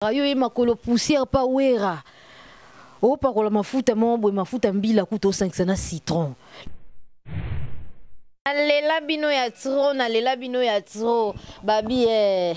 Yo ye makolo poussière pa wera. Opakola mafuta moko boye, mafuta mbila kuta osangisa na citron. Nalela bino ya trop, nalela bino ya trop. Babi eh,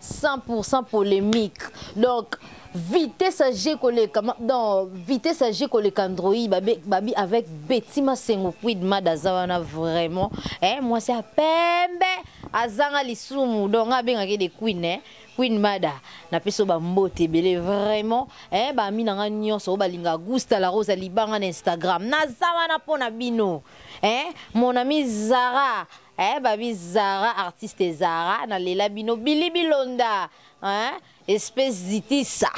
100% polémique. Donc vitesse à G koleka, donc vitesse à G koleka Android, babi, babi avec Betty Masengo Quid Madaza wana vraiment. Eh, moi c'est à pembe azanga lisumu donc abengaki de queen eh. Queen Mada, napesi yo bambote ebele vraiment eh, baami na nga nyonso oyo balinga Gusta la Rosa libanga na Instagram, naza wana mpo na bino eh, mon ami Zara eh, babi Zara artiste Zara, nalela bino Billy Bilonda eh, espèce zitisa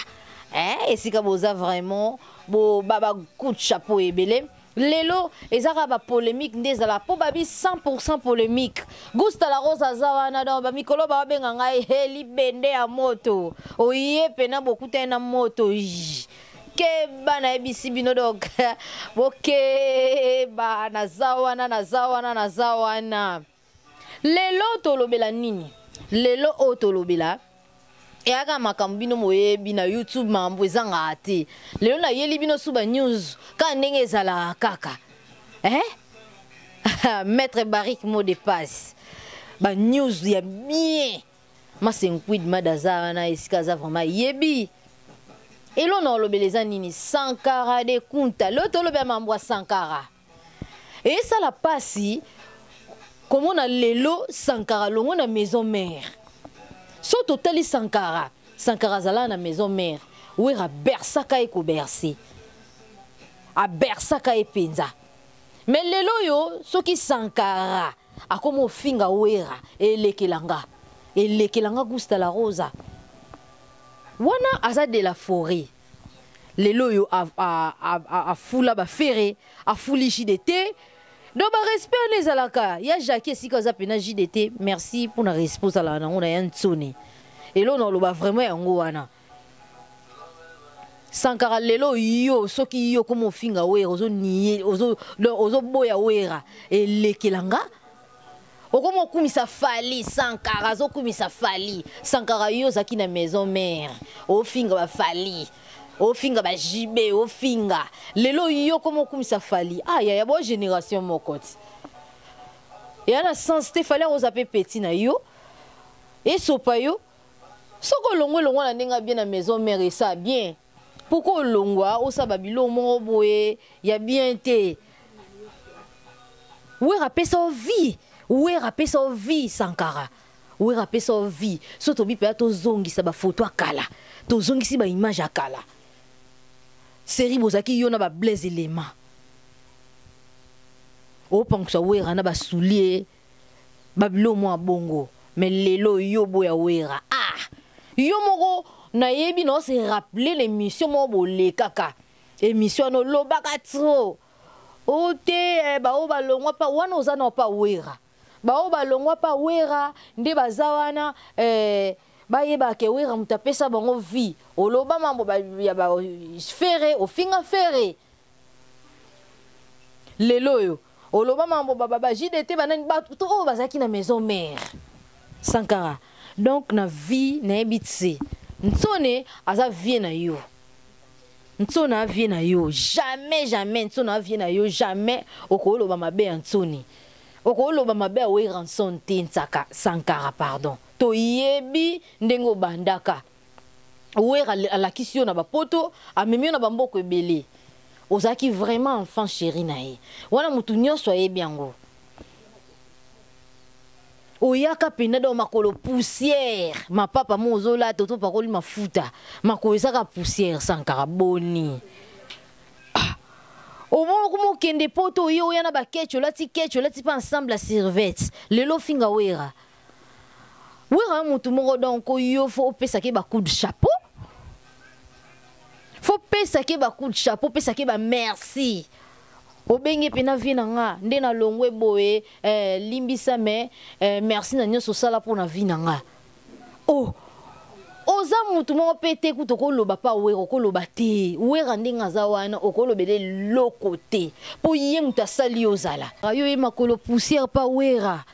eh, esika boza vraiment bo ba coup de chapeau ebele. Lelo eza kaka ba polemique nde ezala po babi 100% polemique. Gusta la Rose aza wana donc ba mikolo ba benga ngai he libende ya moto. Oye pena bokutani na moto. Keba nayebisi bino donc bokeba, naza wana, naza wana, naza wana. Lelo tolobela nini? Lelo oyo tolobela eyaka makambo bino moyebi na YouTube, makambo ezangaka te. Lelo nayeli bino su ba news kaka ndenge ezalaka kaka. Eh? Maître Barrick mot de passe. Ba news ya bien. Masenkwid Madaza wana esika aza vraiment yebi. Elo na olobela eza nini? Sankara de Kunta. Lelo tolobela mambo ya Sankara. Esala pasi komona lelo Sankara longo na maison mère. So totali Sankara, Sankara azala na maison mère. Wera bersaka ye ko bercer. Abersaka ye penza. Mais lelo yo soki Sankara akoma ofinga Wera elekela nga. Elekela nga Gusta la Rosa. Wana aza de la forêt. Lelo oyo afula ba ferre, afuli JDT. Donc ba respect wana ezalaka ya Jackie esika aza pena JDT. Merci pour na respect ozalaka nango na ya Ntsone. Elo na oloba vraiment yango wana. Sankara lelo yo soki yo komo ofinga Wera, ozo nier, ozo, donc ozo boya Wera elekela nga. Okomo okumisa Fally, Sankara azokumisa Fally. Sankara yo ozalaki na maison mère, ofinga ba Fally, ofinga ba JB, ofinga. Lelo yo komo okumisa Fally. Ah yaya bo génération moko ti. Ya na sens te Fally akoza pe petit na yo. Esopa yo. Soko olongwe longwa na ndenge bien na maison mère esa bien. Pourquoi olongwa osaba biloko moko boye ya bien te? Wera apesa yo vie, Wera apesa yo vie Sankara. Wera apesa yo vie. So tobi pe tozongisa ba photo ya kala. Tozongisi ba image ya kala. Série bozaki yo na ba Blaise Elema. Opangusa Wera na ba souliers, ba biloko mwa bongo. Mais lelo yo boya Wera. Ah! Yo moko nayebi na se rappeler l'émission moko bolekaka. Émission no lobaka trop. O te eh, ba o balongwa pa wana oza na pa Wera. Ba o balongwa pa Wera nde baza wana eh, bayeba ke Wera moto apesa bango vie. Oloba mambo ba, ya ba Ferre, ofinga Ferre. Lelo oyo oloba mambo ba, ba, ba JDT banani bato oyo bazalaki na maison mère. Sankara. Donc na vie nayebi tse. Ntsone aza vie na yo. Ntsone a vie na yo. Jamais, jamais ntsone a vie na yo. Jamais okoloba mabe ya ntsone. Okoloba mabe ya Werrason te ntsaka Sankara pardon. Toyebi ndenge obandaka. Wera alakisi yo na ba poto, amemi yo na ba mboko ebele. Ozalaki vraiment enfant chéri na ye. Wana mutu nyonso ayebi yango. Oyaka penda donc makolo poussière, mapapa mo ozolata to pakoli mafuta, makolo ezaka poussière Sankara boni. Ah. Omo kuma okende poto oye oya na ba ketch, olati ketch, olati pa ensemble ya survêt. Lelo finga Wera. Wera mutu moko donc yo faut opesake ba coup de chapeau. Faut pesake ba coup de chapeau, pesake ba merci. Obenge pena vie na nga nde na longwe boye eh, limbisa mais eh, merci na nyonso osala mpo na vie na nga. Oh, oza mutu moko pe te kutu okoloba pa Wera, okoloba te. Wera ndenge aza wana okolobela eloko te mpo ye mutu asali yo ozala. Yo ye makolo poussière pa Wera.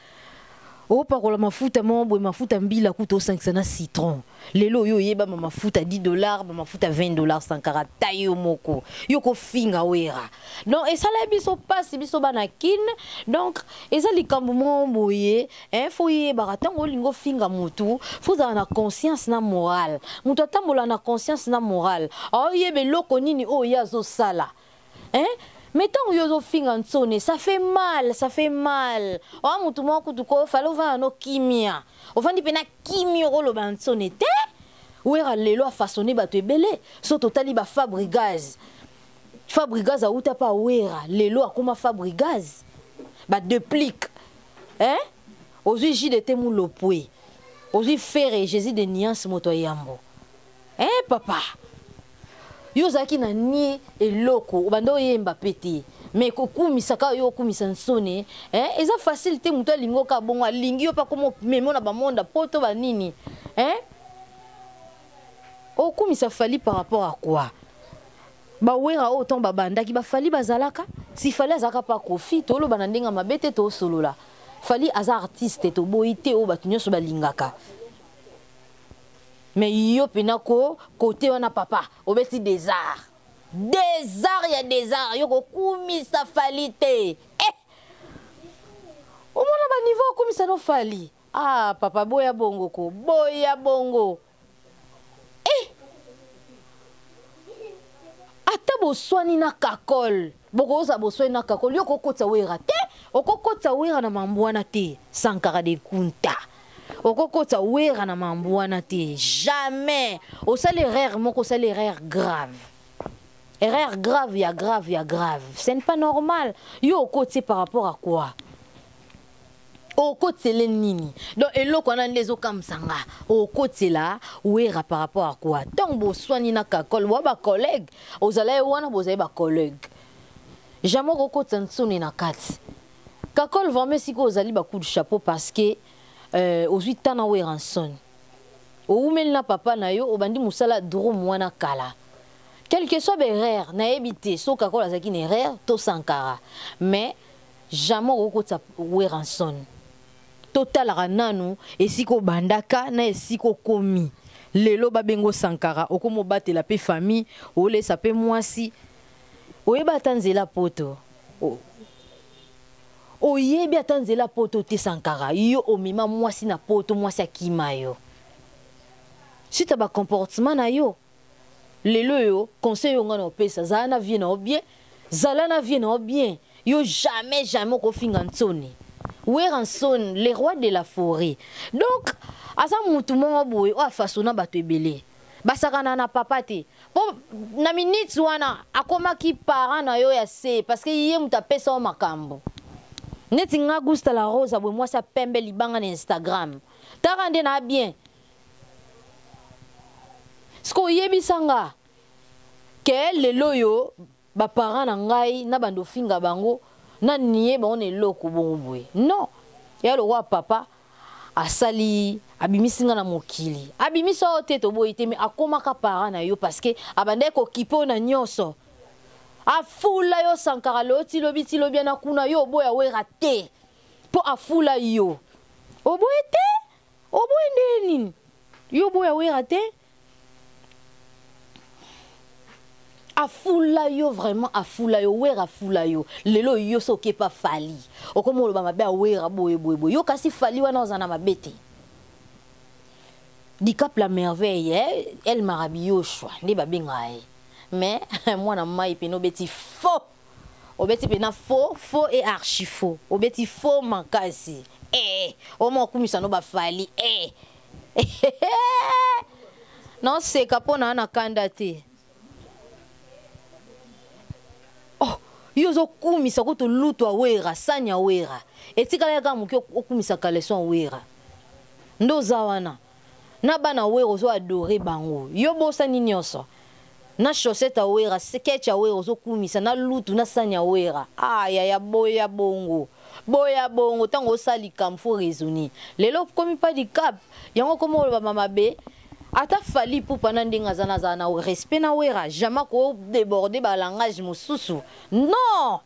Opakola mafuta moko boye, mafuta mbila kuta osangisa na citron. Lelo oyo oyeba ba mafuta 10 $, ba mafuta 20 $. Sankara, ta yo moko, yo kofinga Wera. Donc esala biso mpasi, biso bana Kine. Donc eza likambo moko boye, hein, faut yebaka ntango olingi ofinga motu, faut ozala na conscience na morale. Moto atambola na conscience na morale, aoyeba eloko nini oyo ye azosala, hein? Mais ntango yo ozofinga ntsone, ça fait mal, ça fait mal. Oa motu moko kutu ko fale ovanda no kimia, ovandi mpe na kimia, okoloba ntsone te. Wera lelo afaçonne bato ebele. So totali baFabregas, Fabregas auta mpa Wera, lelo akóma Fabregas, baDeplick, hein? Ozwi JDT Mulopwe, ozwi Ferre, Jésus de Nuance, moto ya yambo, hein? Papa, yo ozalaki na nie eloko obanda oyemba mpe te, mais kokumisa kaka yo, okumisa nsone, eh? Eza facile te. Moto alingi oka bongo, alingi yo mpe akoma memo na bamonda po to banini, eh? Okumisa Fally par rapport à quoi? Bawera oyo ntango babandaki baFally bazalaka, si Fally azalaka mpa Kofi, toloba na ndenge ya mabe te, tosolola. Fally aza artiste, toboyi te, oyo bato nyonso balingaka. Mais yo mpena ko kote wana, papa, obeti des arts, des arts ya des arts. Yo kokumisa Fally te, eh! Omona baniveau okumisa no Fally. Ah papa, boya bongo ko, boya bongo, eh! Ata boswani na Kakol, bokozala boswani na Kakol, yo okokotisa Wera te, okokotisa Wera na mambo wana te. Sankara de Kunta, okokotisa Wera na mambo wana te, jamais. Osali erreur moko, osali erreur grave, erreur grave ya grave ya grave. Ce n'est pas normal. Yo okoti par rapport à quoi? Okotele nini? Donc eloko wana nde ezokamwisa nga. Okotela Wera par rapport à quoi? Ntango boswani na Kakol, bwa bacollègue, ozala ye wana, bozali bacollègue, jamais okokotisa nsoni na kati. Kakol, vraiment esika ozali, bacoup de chapeau, parce que ozwi tana Wera nsoni, owumeli na papa na yo, obandi mosala drum wana kala. Quel que soit baerreur, nayebi te so Kakol azalaki na erreur to Sankara, mais jamais okokotisa Werrason. Totalaka nanu esika obandaka na esika okomi lelo. Babengo Sankara, okomi obatela mpe famille, olesa mpe mwasi, oyeba ata nzela poto, oyebi ata nzela poto te. Sankara, yo omema mwasi na poto, mwasi akima yo suite ya bacomportement na yo. Lelo oyo, conseil oyo nga na opesa, zala na vie na yo bien, zala na vie na yo bien. Yo jamais, jamais okofinga ntsoni Werrason, le roi de la forêt. Donc aza mutu moko boye oyo afaçonna bato ebele, basakana na papa te, mpo na minute wana akomaki parent na yo ya se, parce que ye moto apesa yo makambo. Neti nga Gusta la Rosa boye, mwasi apembe libanga na Instagram, taka nde na bien. Siko oyebisa nga ke lelo oyo baparent na ngai na bando ofinga bango, na nie bango na eloko bongo boye? Non, ya lokwa papa asali, abimisi nga na mokili, abimisi oyo te, toboyi te, mais akomaka parent na yo parce que abandaki kokipe oyo na nyonso. Afula yo, Sankara, lelo ti lobi, ti lobi na kuna, yo oboya Wera te mpo afula yo, oboyi te, oboyi nde nini? Yo oboya Wera te, afula yo vraiment, afula yo, Wera afula yo. Lelo yo so okepa Fally, okoma oloba mabe awera boye boye boye. Yo kasi Fally wana oza na mabe te. Dicap la Merveille, eh? El Marabi Yoshua nde babengaka ye. Mais mwana mai pene obeti faux, obeti mpena faux, faux et archi faux, obeti faux makasi, eh, oma okumisa no baFally, eh. Naoseka mpo na na kanda te. Oh, yo ozokumisa kutu lutu awera, sani awera, etikala kaka moke okumisa caleçon awera. Nde oza wana na bana Wera, ozo adore bango, yo bosani nyonso na chaussette awera, sketch awera, ozokumisa na lutu na sani awera. Ah yaya, boya bongo, boya bongo. Ntango osala likambo, faut raisonner. Lelo okomi pa Dicap, yango okoma oloba mabe. Ata Fally Ipupa na ndenge aza na, azala na respect na Wera, jamais akodéborde balangage mosusu. Non,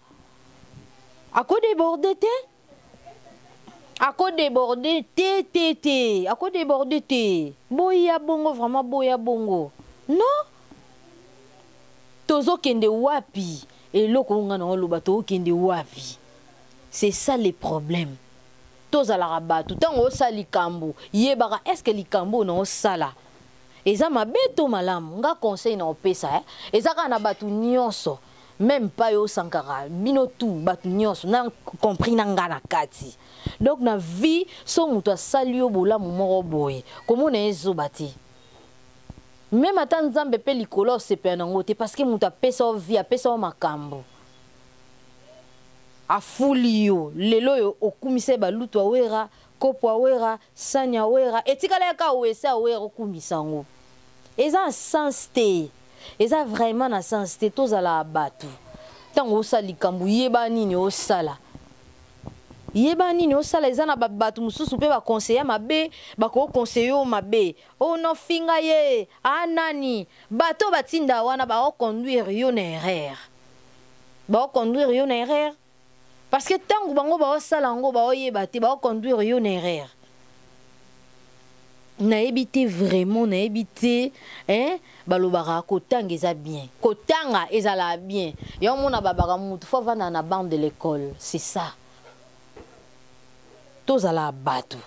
akodéborde te. Ako déborder te te te, ako déborder te. Boya bongo vraiment boya bongo. Non. Tozokende wapi? Eloko oyo nga na oloba tokende wapi? C'est ça le problème. Tozalaka bato ntango osala likambo, yebaka est-ce que likambo oyo na osala eza mabe to malamu. Nga conseil na opesa eh? Eza kaka na bato nyonso, même pas yo Sankara, bino tout bato nyonso na compris na nga na kati. Donc na vie so moto asali yo bolamu moko boye, komona ye zoba te. Même ata Nzambe mpe likolo osepela nango te, parce que moto apesa yo vie, apesa yo makambo, afuli yo. Lelo oyo okumisa ye balutu awera, kopo awera, sani awera, etikala ye kaka wese awera, okumisa yango eza na sens te, eza vraiment na sens te. Tozala bato, ntango osala likambo, yeba nini osala, yeba nini osala. Eza na bato mosusu mpe baconseiller mabe, bakoconseiller yo mabe. Oyo nofinga ye a nani, bato batinda wana baoconduire yo na erreur, baoconduire yo na erreur, parce que ntango bango baosala yango, baoyeba te, baoconduire yo na erreur. Nayebi te, vraiment nayebi te, hein? Balobaka kotanga eza bien, kotanga ezalaka bien. Ya omona babaka mutu faut avanda na banc de l'école, c'est ça. Tozalaka bato,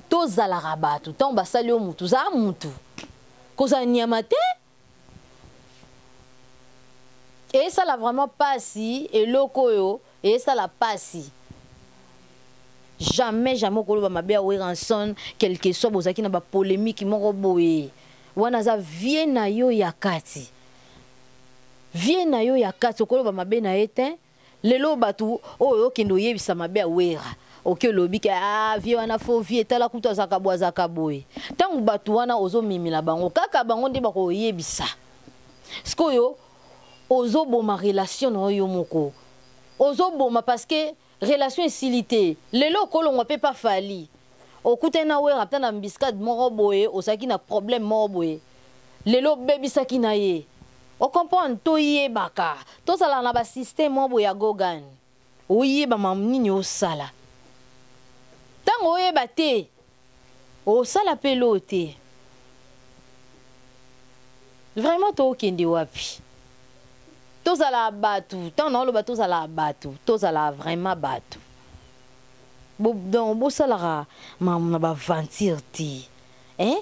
tozalaka bato. Ntango basali yo mutu, ozala mutu, kozala nyama te. Esala vraiment pasi, eloko oyo esala pasi. Jamais, jamais okoloba mabe ya Werrason, quelque soit bozalaki na bapolémique moko boye. Wana aza vie na yo ya kati, vie na yo ya kati, okoloba mabe na ye te. Lelo bato oyo okende oyebisa mabe ya Wera, oke olobi ke ah, vie wana fo vie, tala kutu azalaka boye, azalaka boye. Ntango bato wana ozomimila bango, kaka bango nde bakoyebisa. Sikoyo ozoboma relation na yo moko, ozoboma, parce que relation esili te. Lelo okolongwa mpe pa Fally, okutani na Wera ata na embuscade moko boye, ozalaki na problème moko boye, lelo obebisaki na ye. Ocomprendre? Toyebaka, tozala na basystème moko boye ya gogan. Oyeba makambo nini osala. Ntango oyeba te, osala mpe loo te. Vraiment, tokende wapi? Tozala bato. Ntango naoloba tozala bato, tozala vraiment bato. Donc bosalaka makambo na baventure te, hein?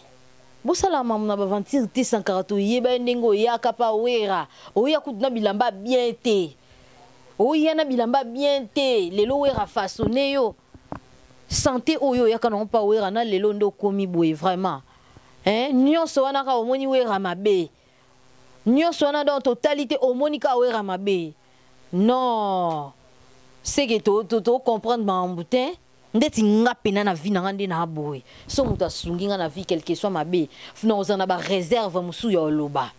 Bosalaka makambo na baventure te. Sankara, toyeba ye ndenge oyaka pa Wera, oya kutu na bilamba bien te, oya na bilamba bien te. Lelo Wera façonne yo santé oyo oyaka nango mpa Wera na lelo nde okomi boye vraiment, hein? Nyonso wana kaka omoni Wera mabe, nyonso wana. Donc totali te, omoni kaka Wera mabe. Non, seke tocomprendre makambo te. Ndeti nga pena na vie na nga nde na boye, so moto asungi nga na vie, quelque soit mabe, na oza na baréserve mosusu ya oloba,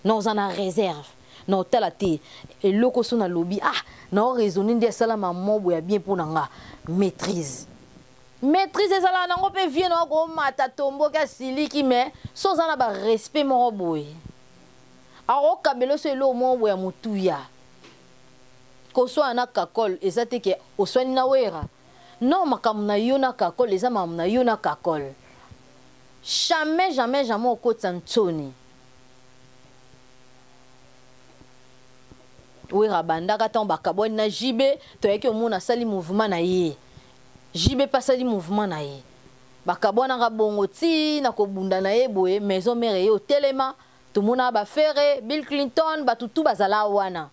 na oza na réserve na otala te eloko. So nalobi ah, na oraisonne nde asalama mobo ya bien mpo na nga. Maîtrise, maîtrise ezalaka nango mpe. Vie na okomata tomboki, asiliki, mais so oza na barespect moko boye, akokabela so eloko moko boye ya motuya. Koswana na Kakol eza te ke oswani na Wera. Non, makambo na yo na Kakol eza makambo na yo na Kakol. Jamais, jamais, jamais okotisa ntsoni. Wera bandaka ntango bakabwani na JB, toyaki omona asali mouvement na ye, JB mpe asali mouvement na ye, bakabwanaka bongo ti na kobunda na ye boye. Maison Mère ye otelema, tomona baFerre, Bill Clinton, bato tu bazala wana,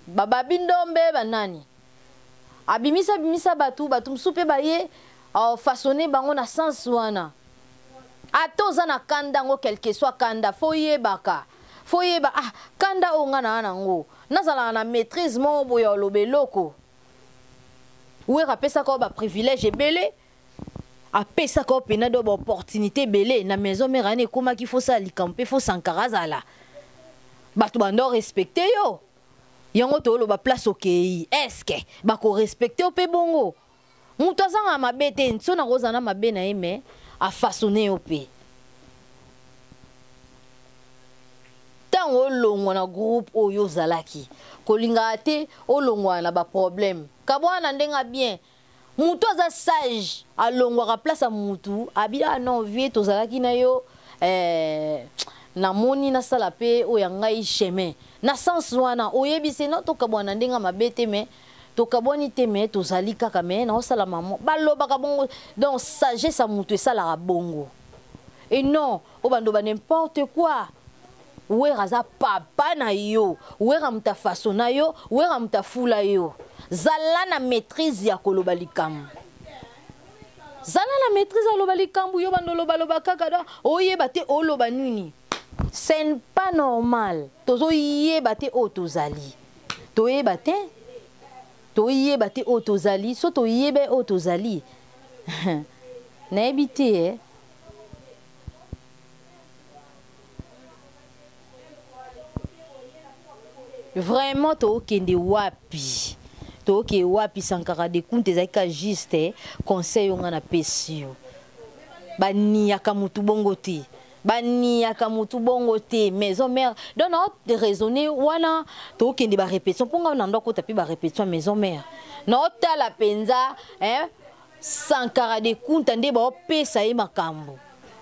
bababi ndombe, banani, abimisa bimisa bato, bato mosusu mpe baye façonne bango na sens wana. Ata oza na kanda yango, quelque soit kanda, faut oyebaka, faut oyeba ah, kanda oyo nga na nango, nazalaka na maîtrise moko boye, oloba eloko. Wera apesaka oyo baprivilège ebele, apesaka oyo mpena do baopportunité ebele na Maison Mère wana. Ekomaki faut sala likambo mpe faut Sankara azala, bato banda orespecte yo. Yango tooloba place okei, est-ce bakorespecte yo mpe bongo? Moto azangaka mabe te. Nso nakozala na mabe na ye, mais afaçonne yo mpe. Ntango olongwa na groupe oyo ozalaki, kolingaka te olongwa na baproblème. Kabwana na ndenge bien. Mutu aza sage alongwaka place ya mutu abi ah non vieux tozalaki na yo eh, namoni nasala mpe oyo ya ngai chemin na sens wana oyebisi no tokabwana na ndenge mabe te mais tokabwani te mais tozali kaka mais naosala mama balobaka bongo. Donc sagesse ya mutu esalaka bongo et non obando ba n'importe quoi. Wera aza papa na yo, Wera moto afasona yo, Wera moto afula yo. Zala na maîtrise ya koloba likambo, zala na maîtrise ya koloba likambo. Yo bando olobaloba kaka do oyeba te oloba nini, ce n'est pas normal. Tozoyeba te oyo tozali, toyeba te, toyeba te oyo tozali. So toyeba oyo tozali, nayebi te eh. Vraiment tookende wapi? Tookende wapi? Sankara de Kunta, ezalaki ka juste conseil oyo nga napesi yo. Baniyaka motu bongo te, baniyaka motu bongo te. Maison mère, donc na raisonner wana tookende barépétition mpo nga na ndo akota mpe barépétition maison mère, naotala mpenza eh, Sankara de Kunta nde baopesa ye makambo.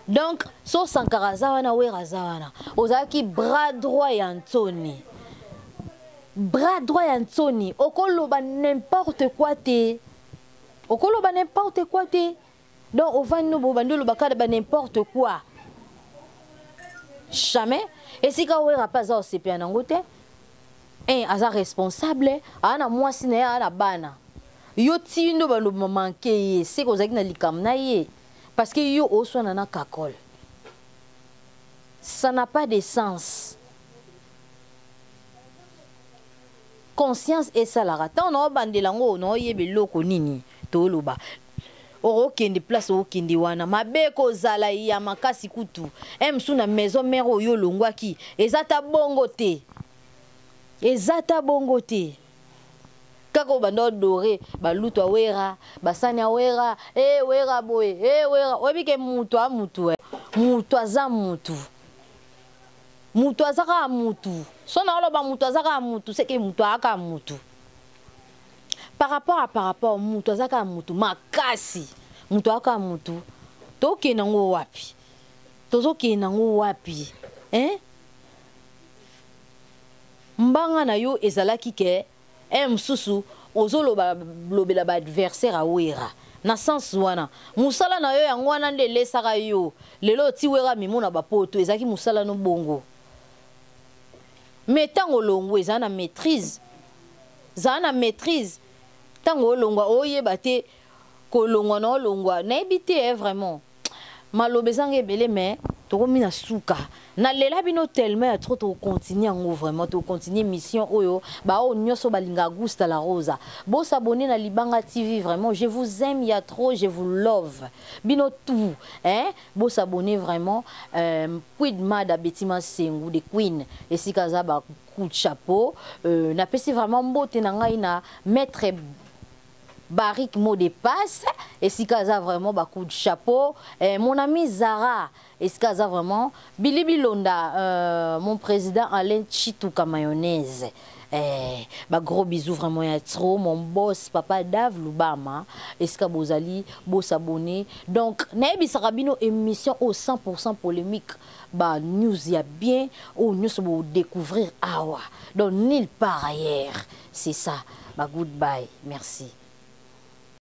Donc so Sankara aza wana, Wera aza wana, ozalaki bras droit ya Ntoni, bras droit ya Ntoni, okoloba n'importe quoi te, okoloba n'importe quoi te. Donc ovandi no bobandi oloba kaka ba n'importe quoi, jamais. Esika Wera mpe aza osepela nango te, un aza responsable, aa na mwasi na ye, aa na bana. Yo tindo baloba manke ye seke ozalaki na likambo na ye parce que yo oswana na kakol, ça n'a pas de sens. Conscience esalaka ntango naobandela yango, naoyeba eloko nini toloba. Okokende place okokende wana mabe kozala ya makasi kutu mosusu na maison mère oyo olongwaki eza ta bongo te, eza ta bongo te. Kaka oyo banda odore balutu awera, basani awera e wera boye e wera, oyebi ke mutu a mutu e mutu aza mutu, mutu aza kaka mutu. So na oloba mutu aza kaka mutu, seke mutu aza kaka mutu par rapport à par rapport mutu aza kaka mutu makasi, mutu aza kaka mutu. Tokende yango wapi? Tozokende yango wapi, hein? Mbanga na yo ezalaki ke e mosusu ozoloba lobela baadversaire awera na sens wana. Mosala na yo yango wana nde elesaka yo lelo oti Wera mimo na bapoto, ezalaki mosala no bongo. Mais ntango olongwa, ezala na maîtrise, zala na maîtrise. Ntango olongwa, oyeba te kolongwa na olongwa, nayebi te eh, vraiment maloba ezanga ebele, mais tokomi na suka. Nalela bino tellement ya trop. Tokontinue yango vraiment, tokontinue mission oyo. Baoyo nyonso balingaka Gusta la Rosa, bosabone na Libanga TV. Vraiment, je vous aime ya trop, je vous love bino tout, hein? Bosabone vraiment. Queen Mada Betima Sengu de Queen, esika aza, ba coup de chapeau. Napesi vraiment mbote na ngai na maître Barik mot de passe, esika aza, vraiment ba coup de chapeau. Mon ami Zara, esika aza, vraiment Billy Bilonda, mon président Alain Chituka mayonnaise. Ba gros bisous vraiment ya trop, mon boss papa Dave Lubama, esika bozali, bosabonner. Donc nayebisaka bino émission au 100% polémique, ba news ya bien oyo nyonso bodécouvrir awa, donc nulle part ailleurs. C'est ça, ba goodbye, merci.